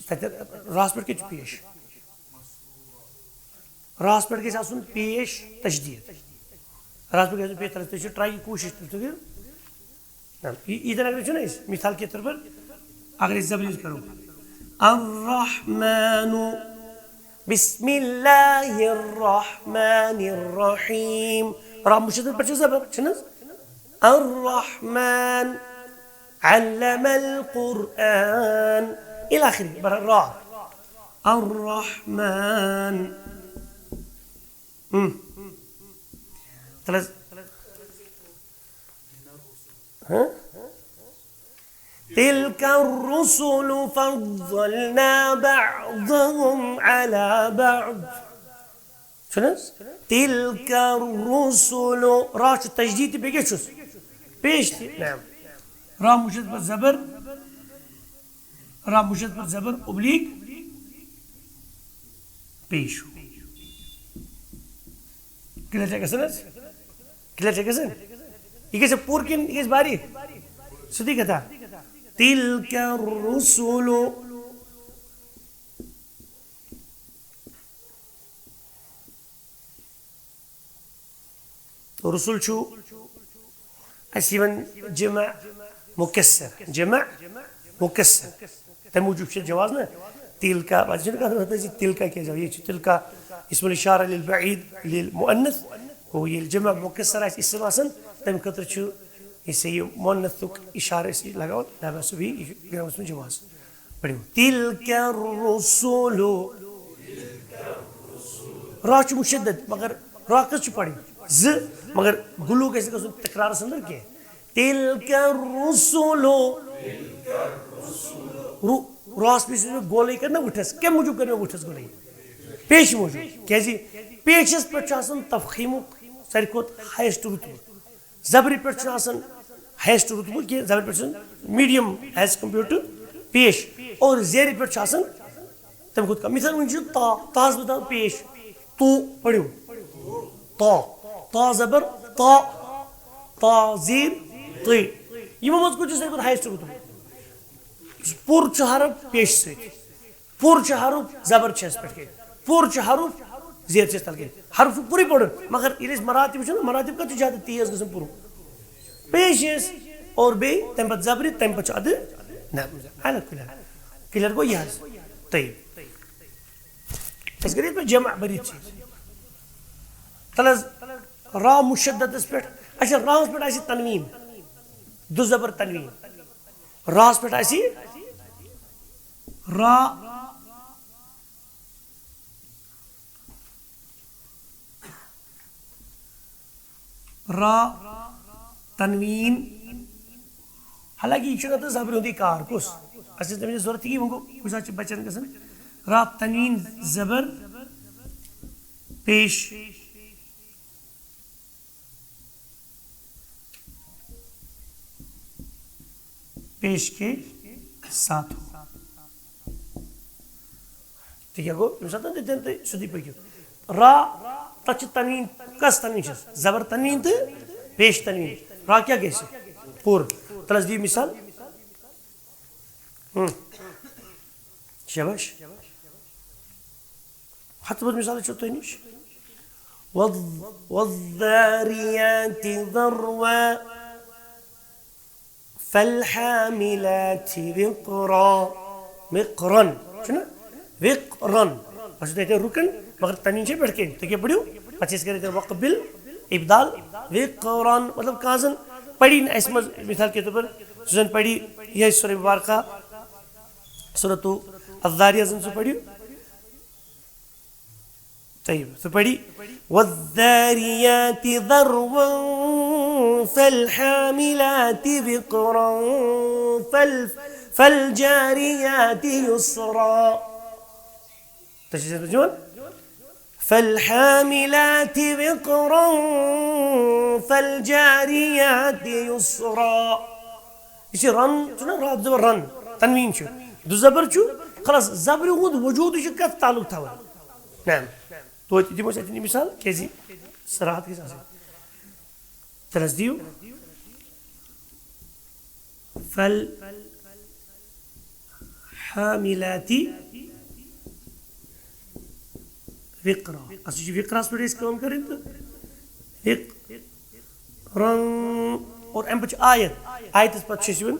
تَتہِ راہَس پٮ۪ٹھ کَتہِ چھُ پیش؟ راہَس پٮ۪ٹھ گژھِ آسُن پیش تشدیٖد۔ راہَس پٮ۪ٹھ گژھِ آسُن پیش تشدیٖد۔ تُہۍ چھِو ٹراے یہِ کوٗشِش تُہۍ کٔرِو۔ نعم۔ یہِ، ییٖتٮ۪ن اگر چھُنہ أسۍ مثال کے طور پر اگر أسۍ زبر یوٗز کَرو۔ الرحمن۔ بسم اللہ الرحمن الرحیم۔ را مشدد پٮ۪ٹھ چھُ زبر، چھُنہٕ حظ؟ الرحمن۔ علم القرآن۔ الی آخری، برحال را۔ الرحمن. ہم۔ تلس۔ ہاں؟ تلك الرسل فضلنا بعضهم على بعض. چھُنہٕ حظ؟ تلك الرسل۔ را چھُ تشدید تہٕ بیٚیہِ کیٛاہ چھُس؟ پیش تہِ۔ نعم۔ را مُشدد پتہٕ زبر۔ را مُشدد پتہٕ زبر اوبلیک پیش۔ کلیئر چھا گژھان حظ؟ کلیئر چھا گژھان؟ یہِ گژھِ پوٗرٕ کِنہٕ یہِ گژھِ باریٖک؟ سیوٚدُے کتھا۔ تلك الرسل۔ رسل چھُ اَسہِ یِوان جمع مکسر، جمع مکسر۔ تَمہِ موٗجوٗب چھِ جواز نہ۔ تلك، پَتہٕ چھِنہٕ کانٛہہ دَپان زِ تلك کیٛازِ آو؟ ییٚتہِ چھُ تلك اسم الاشارہ للبعید للمؤنث۔ گوٚو ییٚلہِ جمع مکسر آسہِ اسم آسان، تَمہِ خٲطرٕ چھُ یہِ سا یہِ مؤنثُک اشارٕ أسۍ لگاوان، لا بأس به، یہِ چھُ گرامرَس منٛز جواز۔ پٔرِو۔ تلك الرسل۔ را چھُ مُشدد، مگر را کٔژ چھِ پَرٕنۍ؟ زٕ، مگر گُلوٗ گژھِ نہٕ گژھُن تکرارَس اندر کینٛہہ۔ تلك الرسل۔ رو-، راہَس پیٚیہِ سُہ گولٕے کَرنہ وٕٹھَس۔ کَمہِ موٗجوٗب کٔر مےٚ وٕٹھَس گولٕے؟ پیشہِ موٗجوٗب۔ کیٛازِ؟ پیشَس پٮ۪ٹھ چھُ آسان تفخیٖمُک ساروی کھۄتہٕ ہایسٹ رُتبہٕ۔ زبرِ پٮ۪ٹھ چھُنہٕ آسان ہایسٹ رُتبہٕ کینٛہہ، زبرِ پٮ۪ٹھ چھُ آسان میٖڈیم ایز کمپیئر ٹو پیش، اور زیرِ پٮ۪ٹھ چھُ آسان تَمہِ کھۄتہٕ کم۔ مثال وٕنۍ چھُ تا، تاہَس بہٕ دَپہٕ پیش، تو پٔرِو۔ تا، تا زبر تا، تا زیر تہٕ۔ یِمو منٛز کُس چھُ ساروی کھۄتہٕ ہایسٹ رُتبہٕ؟ یُس پوٗرٕ چھُ حرف پیش سۭتۍ۔ پوٗرٕ چھُ حرف زبر چھِ اَسہِ پٮ۪ٹھ کَنۍ، پوٗرٕ چھُ حرف زیر چھِ اَسہِ تَلہٕ کَنۍ۔ حرف چھُ پوٗرٕے پوٚرُن، مگر ییٚلہِ أسۍ مراتب وٕچھو نہ، مراتب کَتھ چھُ زیادٕ تیز گژھان پوٚرُن؟ پیش چھِ اَسہِ اور بیٚیہِ تَمہِ پَتہٕ زبرِ، تَمہِ پَتہٕ چھُ اَدٕ نہ۔ اَلگ کُلٮ۪ن۔ کِلیر گوٚو یہِ حظ؟ طیب۔ أسۍ کَرو یِتھ پٲٹھۍ جمع بٔرِتھ چھِ۔ تَلہٕ حظ، را مُشددَس پٮ۪ٹھ، اچھا، راہَس پٮ۪ٹھ آسہِ تنویٖن، دُ زبر تنویٖن۔ راہَس پٮ۪ٹھ آسہِ را، را تنویٖن۔ حالانکہ یہِ چھُنہٕ اَتھ زبرِ ہُنٛدُے کار۔ کُس؟ اَسہِ ٲس تَمہِ وِزِ ضوٚرَتھ یہِ، وۄنۍ گوٚو کُنہِ ساتہٕ چھِ بَچَن گژھان۔ را تنویٖن زبر پیش۔ پیش کے ساتھ ہو۔ تہٕ کیٛاہ گوٚو؟ ییٚمہِ ساتہٕ تُہۍ تَمہِ تُہۍ سیوٚدُے پٔکِو۔ را، تَتھ چھِ تنویٖن، کۄس تنویٖن چھَس؟ زبر تنویٖن تہٕ پیش تنویٖن۔ را کیٛاہ گژھِ؟ پوٗرٕ۔ تَلہٕ حظ دِیِو مثال۔ ہُم۔ شاباش۔ ہتھ بوٚد مثال چھُ تۄہہِ نِش۔ وَالذ-، وَالذَّارِيَاتِ ذَرْوًا، فَالْحَامِلَاتِ وِقْرًا۔ وِقْرًا۔ چھُنہ؟ وِقْرًا۔ بس چھُ تۄہہِ رُکُن، مگر تنویٖن چھِ پٮ۪ٹھ کَنۍ۔ تُہۍ کیٛاہ پٔرِو؟ پتہٕ چھِ أسۍ کَران تَتہِ وقف بِل اِبدال۔ وِقْرًا۔ مطلب کانٛہہ زَن پَری نہٕ اَسہِ منٛز، مثال کے طور پر، سُہ زَن پَری یِہوٚے سورہ مبارکہ، سورۃ الذاریات زَن سُہ پٔرِو۔ طیب، سُہ پٔرِو۔ وَالذَّارِيَاتِ ذَرْوًا، فَالْحَامِلَاتِ وِقْرًا، فَال-، فَالْجَارِيَاتِ يُسْرًا۔ تُہۍ چھِو سمجھان؟ فَالْحَامِلَاتِ وِقْرًا، فَالْجَارِيَاتِ يُسْرًا۔ یہِ چھِ رن، چھُنہ راتھ زبر رن، تنویٖن چھُ۔ دُ زبر چھُ، خلاص، زبرِ ہُنٛد وجوٗد چھُ کتھ تعلق تھاوان؟ نعم۔ توتہِ دِمو أسۍ اَتہِ مثال، کیٛازِ صراحت گژھِ آسٕنۍ۔ تَلہٕ حظ دِیِو۔ فَالْحَامِلَاتِ وِقْرًا۔ اَصلی چھِ وِقرَس پٮ۪ٹھ أسۍ کٲم کَرٕنۍ تہٕ وِقرًا۔ اور اَمہِ پَتہٕ چھِ آیت۔ آیتَس پَتہٕ چھِ أسۍ یِوان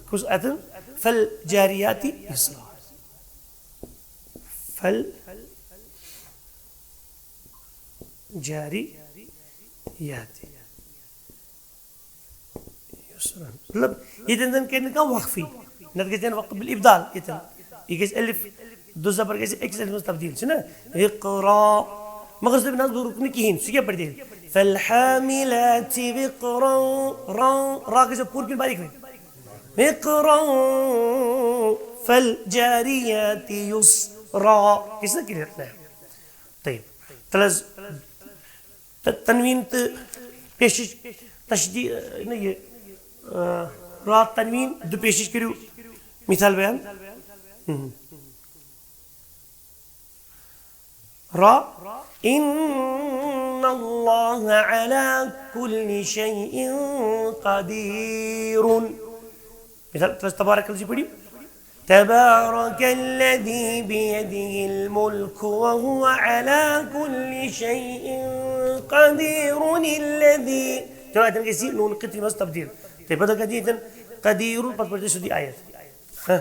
کُس اَتٮ۪ن؟ فَالْجَارِيَاتِ يُسْرًا۔ فَالْجَارِيَاتِ یُسرًا۔ مطلب، ییٚتٮ۪ن زَن کَرِ نہٕ کانٛہہ وقفٕے، نَتہٕ گژھِ وقف بالابدال ییٚتٮ۪ن۔ یہِ گژھِ الف دُ زبر گژھِ أکِس ألفس منٛز تبدیٖل، چھُنہ؟ اقرا۔ مگر سُہ دَپہِ نہ حظ، بہٕ رُکہٕ نہٕ کِہیٖنۍ، سُہ کیٛاہ پَرِ تیٚلہِ؟ فالحاملات وقرا، را، را گژھِ پوٗرٕ کِنہٕ باریٖک وۄنۍ؟ وقرا، فالجاريات يسرا۔ گژھِ نہ clear؟ نہ۔ طيب۔ تَلہٕ حظ، تہٕ تنوین تہٕ پیشش تشدی، نہ یہِ، آ، را تنوین دُ پیشش کٔرِو مثال بیان۔ ہم۔ را، ان اللہ علی کل شیء قدیر۔ مثال، تبارک الذی پٔرِو۔ تبارک الذی بیدہ الملک وہو علی کل شیء قدیر الذی۔ چلو، اتٮ۪ن گژھِ یہِ نون قطعی منٛز تبدیل۔ تُہۍ بدل کتہِ ییٚتٮ۪ن قدیر، پتہٕ پٔرِو تُہۍ سیوٚدُے آیت۔ ہاں۔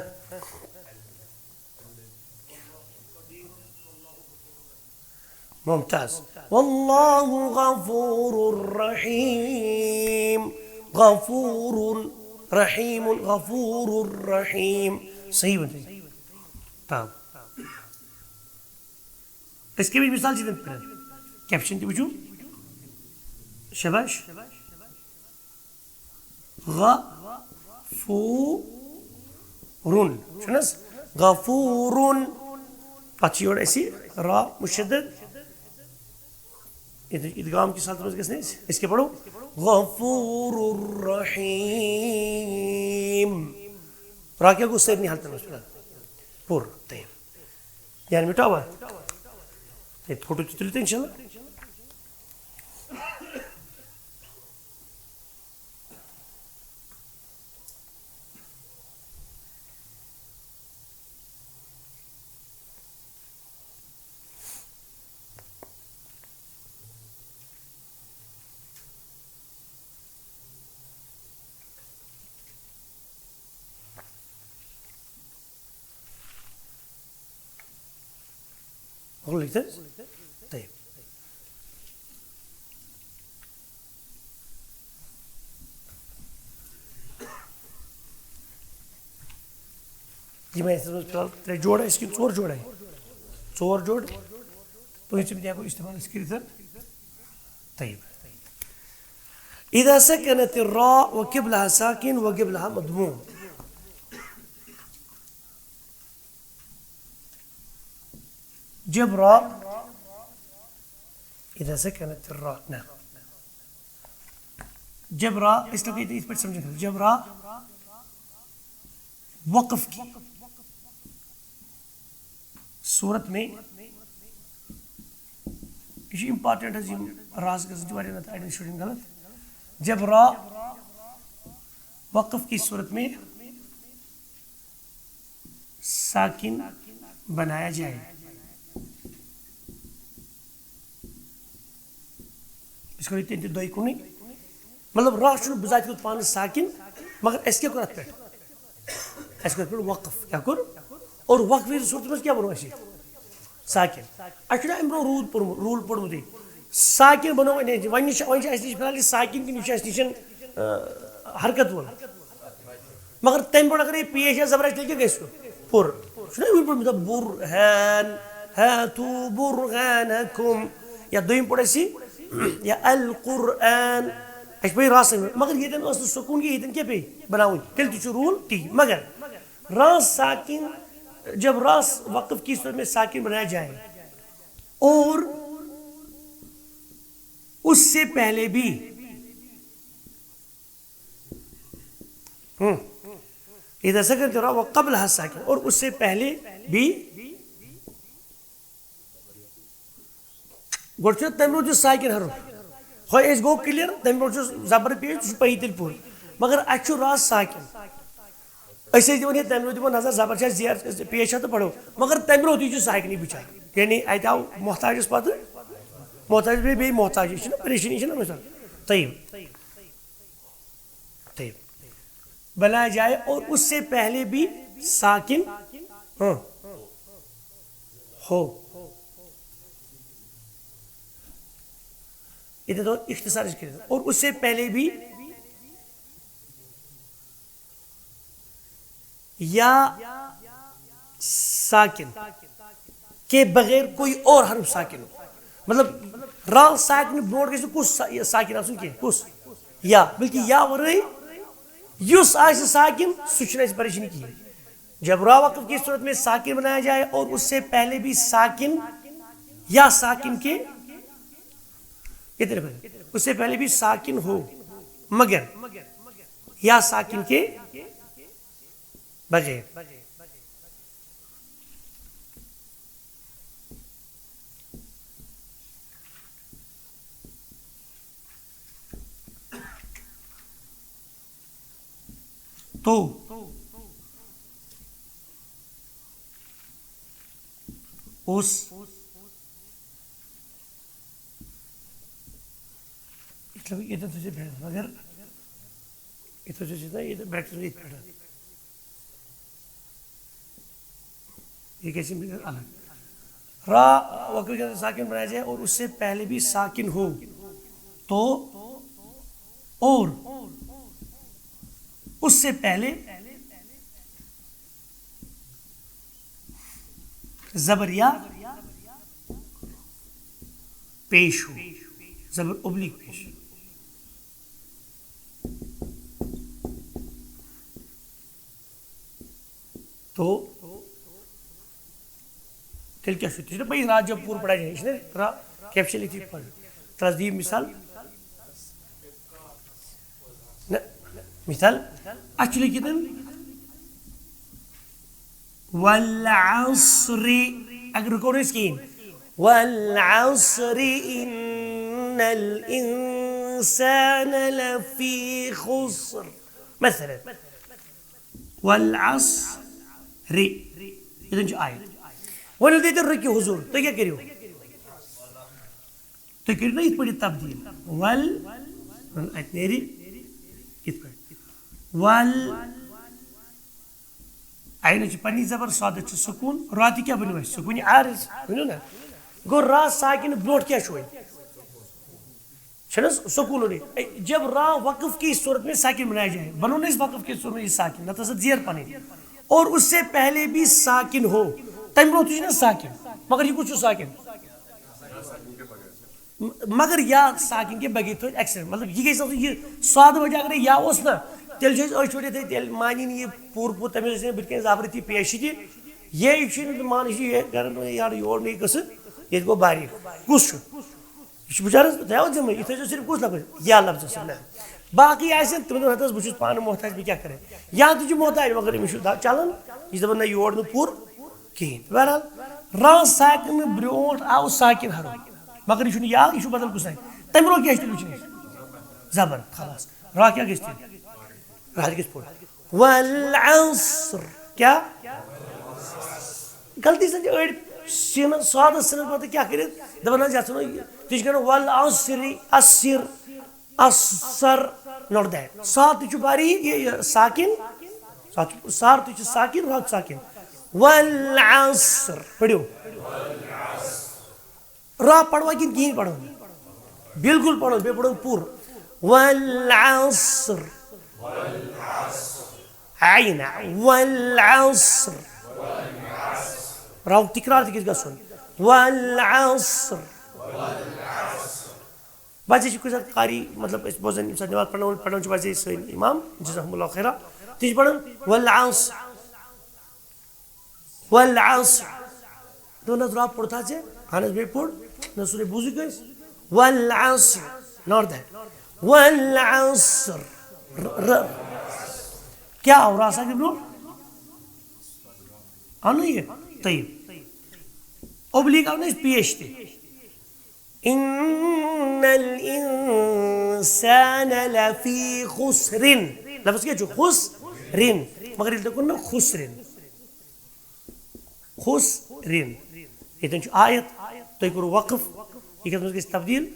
ممتاز۔ واللہ غفور رحیم۔ غفور رحیم، غفور رحیم۔ صحیح ؤنِو تُہۍ۔ تام۔ أسۍ کَمِچ مثال چھِ تَمہِ پٮ۪ٹھ؟ Caption تہِ وٕچھِو۔ شاباش۔ غفورن۔ چھُنہٕ حظ؟ غفورن۔ پتہٕ چھِ یورٕ اَسہِ را مُشدد۔ اِد-، اِدغام کِس حالتس منٛز گژھِ نہٕ اَسہِ، أسۍ کیٛاہ پَرو؟ غفور رحیم۔ را کیٛاہ گوٚو سارنٕے حالتن منٛز پوٗرٕ؟ پوٗرٕ۔ طیب۔ یعنی مِٹاوا؟ ہے، فوٹو تہِ تُلِو تُہۍ اِنشاءاللہ۔ ہُہ لیکھِتھ حظ؟ طیب۔ یِمے اَسہِ منٛز فِلحال ترٛےٚ جوڑ اَسہِ کِنہٕ ژور جوڑ اَسہِ؟ ژور جوڑ۔ پٲنٛژِم تہِ ہٮ۪کو استعمال أسۍ کٔرِتھ۔ طیب۔ اذا سكنت الراء وقبلها ساكن وقبلها مضموم۔ جب را، اذا سكنت الراء، نہ۔ جب را، اس کو کہتے ہیں، اس پر سمجھیں۔ جب را وقف کی صورت میں، یہ important ہے، یِم راز گژھن چھِ واریاہ نتہٕ اَڑٮ۪ن شُرٮ۪ن غلط۔ جب را وقف کی صورت میں ساکن بنایا جائے۔ أسۍ کَرو ییٚتہِ تہِ دۄیہِ کُنُے۔ مطلب، را چھُنہٕ بذاتِ خود پانہٕ ساکن، مگر اَسہِ کیٛاہ کوٚر اَتھ پٮ۪ٹھ؟ اَسہِ کوٚر اَتھ پٮ۪ٹھ وقف۔ کیٛاہ کوٚر؟ اور وقف ہِنٛز صورتہِ منٛز کیٛاہ وَنو أسۍ ییٚتہِ؟ ساکن۔ اَسہِ چھُنہ اَمہِ برٛونٛہہ روٗد پوٚرمُت، rule پوٚرمُتٕے۔ ساکن بَنوو وۄنۍ، وۄنۍ نِش، وۄنۍ چھِ اَسہِ نِش فِلحال یہِ ساکن کِنہٕ یہِ چھُ اَسہِ نِش، آ، حرکت وول؟ مگر تَمہِ برٛونٛہہ اگر یہِ پیش یا زبر آسہِ، تیٚلہِ کیٛاہ گژھِ سُہ؟ پُر۔ چھُنہ یہِ وٕنہِ پوٚرمُت، برہان، ہاتو برہانکم۔ یا دوٚیِم پوٚر اَسہِ، یا القرآن۔ اَسہِ چھِ پَے راسٕے، مگر ییٚتٮ۪ن ٲس نہٕ سکوٗن کینٛہہ، ییٚتٮ۪ن کیٛاہ پیٚیہِ بَناوٕنۍ؟ تیٚلہِ تہِ چھُ rule تی۔ مگر را ساکن، جب را وقف کی صورت میں ساکن بنایا جائے اور اس سے پہلے بھی، ہم، اذا سكنت الراء وقبلها ساكن، اور اس سے پہلے بھی، گۄڈٕ چھُ تَمہِ برٛونٛہہ چھُ ساکن حرف۔ ہۄ أسۍ گوٚو clear، تَمہِ برٛونٛہہ چھُ زبر پیش، سُہ چھُ پَیی تیٚلہِ پوٗرٕ۔ مگر اَسہِ چھُ را ساکن۔ أسۍ ٲسۍ دِوان ہے تَمہِ برٛونٛہہ دِمو نظر، زبر چھا زیر پیش چھا تہٕ پَرو۔ مگر تَمہِ برٛونٛہہ تہِ چھُ ساکنٕے بِچار۔ یعنی اَتہِ آو محتاجَس پَتہٕ محتاج بیٚیہِ، بیٚیہِ محتاج۔ یہِ چھِنہ پریشٲنی، یہِ چھِنہ مثال۔ طیب۔ طیب۔ بنایا جائے اور اس سے پہلے بھی ساکن، ہاں، ہو۔ اتنے تو اختصار اس کے، اور اس سے پہلے بھی یا ساکن۔ کے بغیر کوئی اور حرف ساکن ہو۔ مطلب، را ساکن برونٛٹھ گژھِ نہٕ کُس سا-، یہِ ساکن آسُن کینٛہہ، کُس؟ یا، بلکہ یا ورٲے یُس آسہِ ساکن، سُہ چھُنہٕ اَسہِ پریشٲنی کِہیٖنۍ۔ جب را وقف کی صورت میں ساکن بنایا جائے اور اس سے پہلے بھی ساکن یا ساکن کے، یہ طرف ہے، اس سے پہلے بھی ساکن ہو، مگر یا ساکن کے بغیر۔ تو اس، یہِ تھٲوِو ییٚتٮ۪ن تھٲوِو bracket، مگر یہِ تھٲوِو تُہۍ ییٚتٮ۪ن bracket ییٚتہِ پٮ۪ٹھ۔ یہ کیسے ملے؟ الگ۔ را وقف کے ساکن بنایا جائے اور اس سے پہلے بھی ساکن ہو تو، اور اس سے پہلے زبر یا پیش ہو، زبر ابلیغ پیش۔ تو تیٚلہِ کیٛاہ چھُ؟ تہِ چھُنہ بیٚیہِ راتھ جب پوٗرٕ پَران چھِ، یہِ چھِنہ را-، caption لیکھِتھ پَرُن۔ ترٛس دِیِو مِثال۔ نہ، مِثال، اَتھ چھُ لیکھِتھ، والعصر، اگر رُکو نہٕ أسۍ کِہیٖنۍ۔ والعصر إن الإنسان لفي خسر۔ مثلاً، والعصر۔ ییٚتٮ۪ن چھُ آیت۔ وۄنۍ ییٚلہِ تُہۍ ییٚتٮ۪ن رُکِو حضوٗر، تُہۍ کیٛاہ کٔرِو؟ تُہۍ کٔرِو نا یِتھ پٲٹھۍ یہِ تبدیٖل۔ ول، اَتہِ نیرِ یِتھ پٲٹھۍ۔ ول، عینس چھِ پننی زبر، صادس چھُ سکوٗن، را تہِ کیٛاہ ؤنِو اَسہِ؟ سکوٗنی عارض ؤنِو نا۔ گوٚو را ساکِن برونٛٹھ کیٛاہ چھُ وۄنۍ؟ چھُنہٕ حظ سکوٗنُے؟ اے، جب را وقف کی صورت میں ساکن بنایا جائے، بنو نا اس وقف کی صورت میں یہ ساکن، نہ تو زیر پنٕنۍ۔ اور اس سے پہلے بھی ساکن ہو، تَمہِ برونٛہہ تہِ چھُنہٕ ساکن، مگر یہِ کُس چھُ ساکن؟ م-، مگر یا ساکن کے بغیر تھٲوِتھ accident، مطلب، یہِ گژھِ آسُن یہِ سادٕ وجہ، اگرے یا اوس نا، تیٚلہِ چھُ اَسہِ أچھ وٕڈِتھ، تیٚلہِ مانی نہٕ یہِ پوٗرٕ پوٗرٕ، تَمہِ سۭتۍ چھِ بٕتھِ کَنہِ زبرِ تہِ پیش تہِ۔ یے چھُنہٕ مان، یہِ چھُ یہِ کران، یارٕ یور نہٕ یہِ قٕصہٕ، ییٚتہِ گوٚو باریٖک۔ کُس چھُ؟ یہِ چھُ بِچارَس، تھٲیِو ذِمہٕ، یہِ تھٲیزیو صرف کُس لفظ؟ یا لفظ سۭتۍ، نہ۔ باقٕے آسن، تِمَن دَپان، ہَتہٕ حظ، بہٕ چھُس پانہٕ محتاج، بہٕ کیٛاہ کَرٕ؟ یا تہِ چھُ محتاج، مگر أمِس چھُ دا-، چَلان، یہِ چھُ دَپان، نہ، یور نہٕ پوٗرٕ کِہیٖنۍ۔ بہرحال، را ساکِن برونٛٹھ آو ساکِن حرف، مگر یہِ چھُنہٕ یا، یہِ چھُ بدل کُس ساکِن۔ تَمہِ برونٛہہ کیٛاہ چھُ تیٚلہِ وٕچھُن اَسہِ؟ زبر، خلاص۔ را کیٛاہ گژھِ تیٚلہِ؟ را تہِ گژھِ پوٗرٕ۔ والعصر۔ کیٛاہ؟ غلطی سان چھِ أڑۍ سیٖنَس، صادَس سیٖنَس پَتہٕ کیٛاہ کٔرِتھ؟ دَپان حظ، یَتھ ژھٕنو یہِ۔ تہِ چھِ کَران والعصر، عصر، عصر، not that۔ صاد تہِ چھُ باریٖک، یہِ، یہِ ساکِن۔ صاد، صاد تہِ چھُ ساکِن، را تہِ ساکِن۔ والعصر۔ پٔرِو۔ را پروا کِنہٕ کِہیٖنۍ پرو؟ بالکل پرو، بیٚیہِ پرو پوٗرٕ۔ والعصر۔ عین، والعصر۔ راہُک تکرار تہِ گژھِ گژھُن۔ والعصر۔ ویسے چھِ کُنہِ ساتہٕ قاری، مطلب، أسۍ بوزان، ییٚمہِ ساتہٕ نماز پرناوان، پران چھِ ویسے سٲنۍ امام، جزاہم اللہ خیرا، تِم چھِ پران والعصر۔ والعصر۔ دوٚپنَس، رب پوٚر تھا ژےٚ؟ اہن حظ، بیٚیہِ پوٚر۔ نہ، سُہ بوٗزُے کٲنٛسہِ۔ والعصر۔ Not that۔ والعصر۔ ر-، ر-، کیٛاہ آو راسا کہِ برونٛہہ؟ اَنو یہِ؟ طیب۔ اوبلیٖک آو نہٕ اَسہِ پیش تہِ۔ ان الانسان لفی خسر۔ لفظ کیٛاہ چھُ؟ خسرن۔ مگر ییٚلہِ تۄہہِ کوٚر نہ خسرن۔ خسرن۔ ییٚتٮ۪ن چھُ آیت، تۄہہِ کوٚروٕ وقف، یہِ کَتھ منٛز گژھِ تبدیٖل؟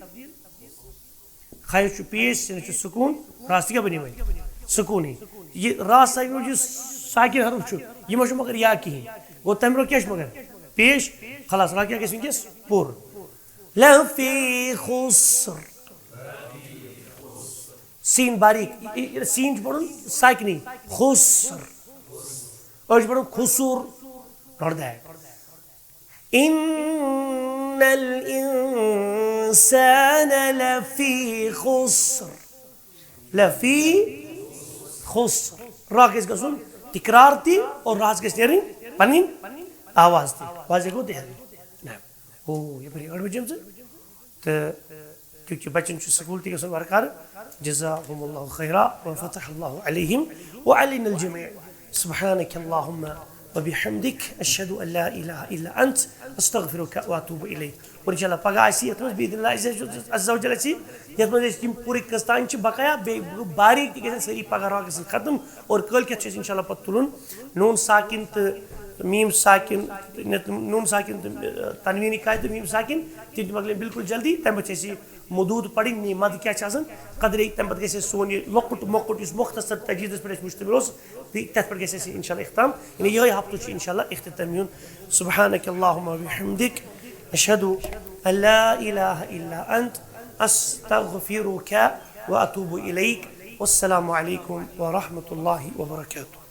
خاہِس چھُ پیش، سِنَس چھُ سکوٗن، راس تہِ کیٛاہ بَنیو وۄنۍ؟ سکوٗنٕے۔ یہِ راس ساکِن یُس ساکِن حرف چھُ، یہِ ما چھُ مگر یا کِہیٖنۍ؟ گوٚو تَمہِ برونٛہہ کیٛاہ چھُ مگر؟ پیش، خلاص، را کیٛاہ گژھِ وٕنکیٚس؟ پوٗرٕ۔ لفی خسر۔ سین باریک، ای-، ای-، سین چھُ پَرُن ساکنی۔ خسر۔ أڑۍ چھِ پَرُن خسور۔ Not that۔ إن الإنسان لفي خسر. لفی خسر۔ را گژھِ گژھُن تکرار تہِ اور راہس گژھِ نیرٕنۍ پنٕنۍ آواز تہِ۔ واضح گوٚو تہِ؟ نہ۔ او، یپٲرۍ ٲٹھ بجے ژٕ۔ تہٕ چونکہ بچن چھُ سکول تہِ گژھُن وارٕ کارٕ۔ جزاهم الله خيرا وفتح الله عليهم وعلينا الجميع۔ سبحانك اللهم وبحمدك، أشهد أن لا إله إلا أنت، أستغفرك وأتوب إليك۔ اور انشاءاللہ پگاہ آسہِ یتھ منٛز باذن اللہ عز و جل آسہِ، یتھ منٛز أسۍ یِم پوٗرٕ قسطہٕ چھِ بقایا، بیٚیہِ باریٖک تہِ گژھن سٲری پگاہ رٲژ گژھن ختم۔ اور کٲلۍ کٮ۪تھ چھُ اَسہِ انشاءاللہ پتہٕ تُلُن نون ساکن تہٕ میم ساکن، نون ساکن تہٕ تنوین کاے تہٕ میم ساکن، تِم تہِ مۄکلن بالکل جلدی۔ تمہِ پتہٕ چھِ اَسہِ یہِ مدود پرٕنۍ، یہِ مد کیٛاہ چھِ آسان، قدرے۔ تمہِ پتہٕ گژھِ اَسہِ سون یہِ لۄکُٹ مۄکُٹ یُس مختصر تجویٖدس پٮ۪ٹھ اَسہِ مشتمل اوس، تہٕ تتھ پٮ۪ٹھ گژھِ اَسہِ انشاءاللہ اختتام، یعنی یِہوٚے ہفتہٕ چھُ انشاءاللہ اختتام یُن۔ سبحانك اللهم وبحمدك، أشهد أن لا إله إلا أنت، أستغفرك وأتوب إليك۔ والسلام عليكم ورحمة الله وبركاته۔